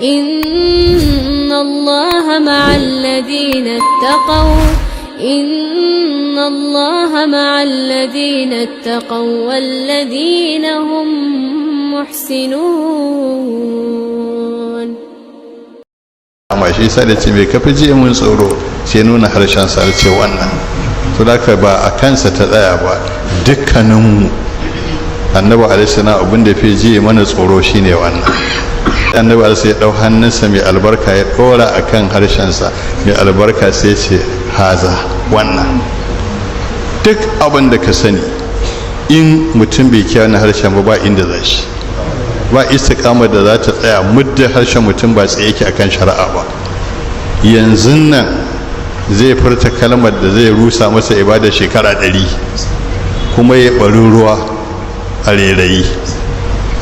إن الله مع الذين اتقوا إن الله مع الذين اتقوا والذين هم محسنون. Amma shi sa da ce mai kafi ji mun tsoro, sai nuna harshen sa, ce wannan. To da ba a kansa ta tsaya ba, dukkaninmu Annabi alaihi salam abin da fi ji mana tsoro shine wannan. Annabi alaihi ya dau hannunsa mai albarka ya dora akan harshensa mai albarka, sai ce haza, wannan. Duk abin da ka sani, in mutum bai kiyaye harshen ba, ba inda za shi, ba istiqamar da za ta tsaya muddin harshen mutum ba tsaye yake akan shari'a ba. Yanzu nan zai furta kalmar da zai rusa masa ibada shekara 100, kuma ya ɓari ruwa a rairayi.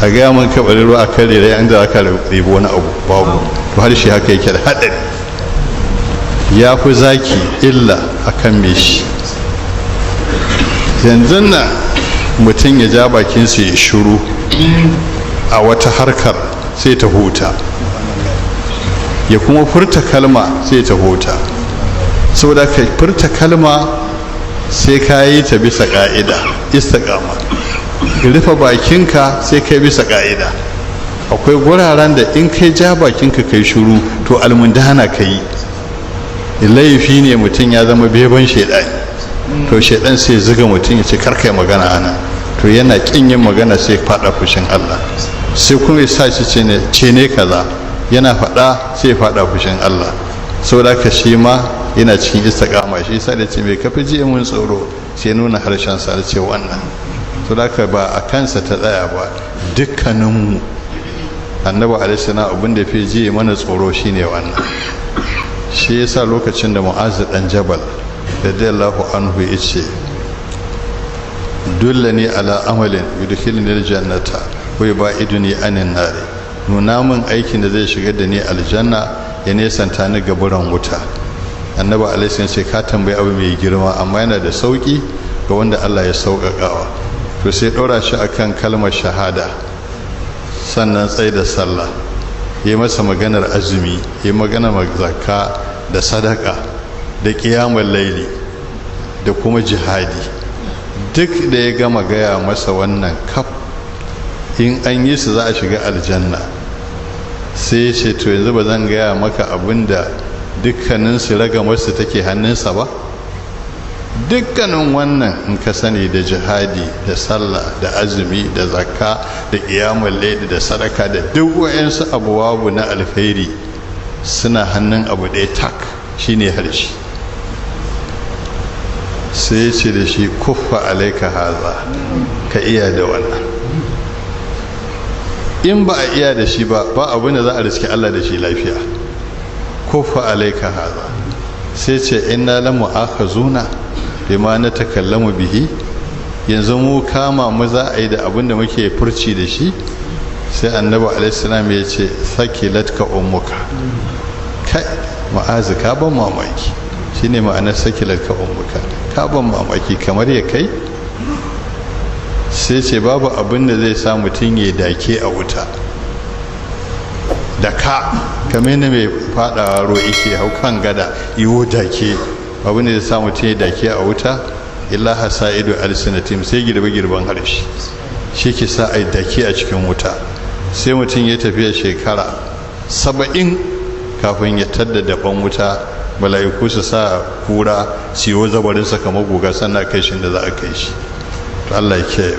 A gaya mun, ka ɓari ruwa a kan rairayi, inda aka ribi wani abu babu. To harshe haka yake da haɗari, ya fi zaki illa a kan me shi. Yanzu nan mutum ya ja bakinsa ya shiru a wata harkar, sai ta huta, ya kuma furta kalma sai ta huta. Saboda ka furta kalma sai ka yi ta bisa ka'ida, istiqama. Rufe bakinka sai kai bisa ka'ida. Akwai guraren da in kai ja bakinka kai shiru, to almundana ka yi, laifi ne, mutum ya zama beban shaidani. To shaidan sai zuga mutum ya ce kar kai magana ana. To yana kin yin magana sai fada fushin Allah, sai kuma ya sa shi ce ne kaza, yana fada sai fada fushin Allah. Saboda ka shi ma yana cikin istiqama. Shi yasa da ce mai kafi ji mun tsoro, sai nuna harshen sa, ce wannan. To da ba a kansa ta tsaya ba, dukkaninmu Annabi alaihi salam abin da fi ji mana tsoro shine wannan. Shi yasa lokacin da Mu'az dan Jabal radiyallahu anhu yace: "Dullani ala amalin yudkhilni aljannata wa yubaiduni anin nar." Nuna min aikin da zai shigar da ni aljanna, ya nesanta ni gaburan wuta. Annabi alaihi ce: "Ka tambayi abu mai girma, amma yana da sauki ga wanda Allah ya sauƙaƙawa." To sai ɗora shi akan kalmar shahada, sannan tsaye da sallah, yi masa maganar azumi, yi maganar zakka da sadaka da ƙiyamar laili da kuma jihadi. Duk da ya gama gaya masa wannan kaf, in an yi su za a shiga aljanna, sai ya ce: "To yanzu ba zan gaya maka abin da dukkaninsu ragamarsu take hannunsa ba? Dukkanin wannan in ka sani, da jihadi da sallah da azumi da zakka da ƙiyamar laili da sadaka da duk wa'yansu abuwabu na alkhairi, suna hannun abu ɗaya tak, shine harshe." Sai ya ce da shi: "Kuffa alaika haza, ka iya da wannan." In ba a iya da shi ba, ba abin da za a riski Allah da shi lafiya. "Kuffa alaika haza." Sai ce: "Inna lamu akhazuna bima na takallamu bihi? Yanzu mu kama mu za a yi da abin da muke furci da shi?" Sai Annabi alaihi salam ya ce: "Sakilatka ummuka, kai Ma'azu, ka ban mamaki." Shine ma'anar "sakilatka ummuka", ka ban mamaki kamar ya kai. Sai ce babu abin da zai sa mutum ya dake a wuta da ka kamar yadda mai fadawa ruwa yake hau kan gada yiwo dake, abin da zai sa mutum ya dake a wuta illa hasaidu alsinatim, sai girbe girban harshe, shi ke sa a dake a cikin wuta. Sai mutum ya tafiya shekara 70 kafin ya tadda daban wuta, mala'iku su sa kura siyo zabarinsa kamar guga, sannan kai shi da za a kai shi. To Allah ya kiyaye.